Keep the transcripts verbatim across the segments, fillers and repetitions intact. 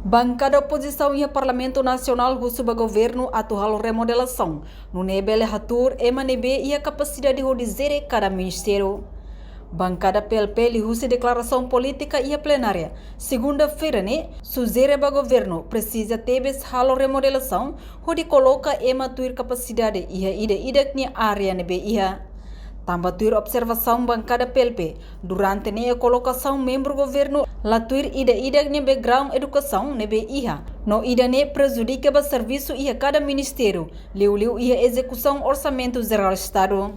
Bankada opozisaun iha Parlamentu Nasionál husu ba governu atu halo remodelasaun, nune'e bele hatuur ema ne'ebé iha kapasidade hodi jere kada ministériu. Bankada P L P liuhusi deklarasaun polítika iha plenária segunda-feira ne'e sujere ba governu presiza tebes halo remodelasaun hodi koloka ema tuir kapasidade iha ida-idak nia área ne'ebé iha. Tanba tuir observasaun bankada P L P, durante ne'e kolokasaun membru governu la tuir ida-idak nia background edukasaun ne'ebé iha, no ida-ne'e prejudika ba servisu iha kada ministériu, liuliu iha ezekusaun Orsamentu Jerál Estadu.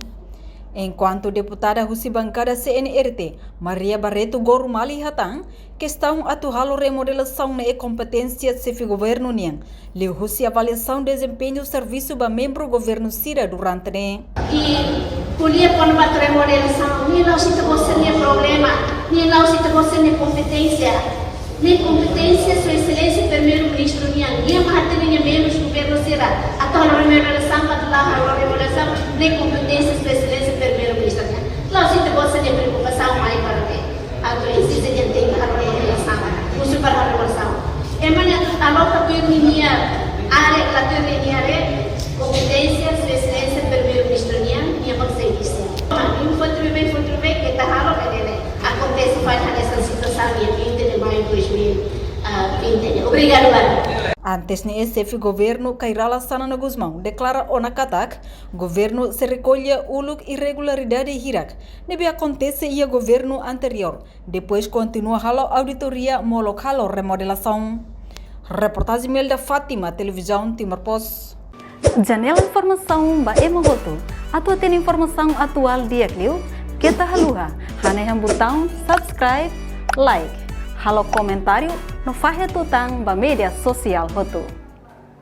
Enkuantu deputada husi bankada C N R T, Maria Barreto Gorumali hatán, kestaun atu halo remodelasaun ne'e kompeténsia xefe governu nian, liuhusi avaliasaun dezempeñu servisu ba membru governu sira durante ne'e. I ko'alia kona-ba remodelasaun, ne'e la'ós ita-boot sira-nia problema, ne'e la'ós ita-boot sira-nia kompeténsia. Ne'e kompeténsia Sua Exelénsia Primeiru-Ministru nian. Nia mak hatene nia membru governu sira atu halo remodelasaun, atu la halo remodelasaun, ne'e kompeténsia Sua Exelénsia Primeiru-Ministru nian. La'ós ita-boot sira-nia preokupasaun mai para ne'e. Atu ezije nia tenke halo remodelasaun, husu para halo remodelasaun. Ema ne'e atu aloka tuir ninia área, la tuir ninia área, kompeténsia Sua Exelénsia Primeiru-Ministru nian, nia mak sei desizaun. Ema ne'e fó tuir bem, fó tuir bem, keta halo, keta ne'e. Akontese fali hanesan situasaun iha vinte de maio dois mil e vinte ne'e. Obrigadu barak. Antes ne'e, xefe governu Kay Rala Xanana Gusmão deklara ona katak governu sei rekolla uluk irregularidade hirak ne'ebé akontese iha governu anteriór, depois kontinua halo auditoria molok halo remodelasaun. Reportajen Imelda Fátima, Televizaun Timor Post. Janela informasaun ba ema hotu. Atu hatene informasaun atuál di'ak liu, keta haluha hanehan butaun subscribe, like, halo komentáriu no fahe tutan ba média sosiál hotu.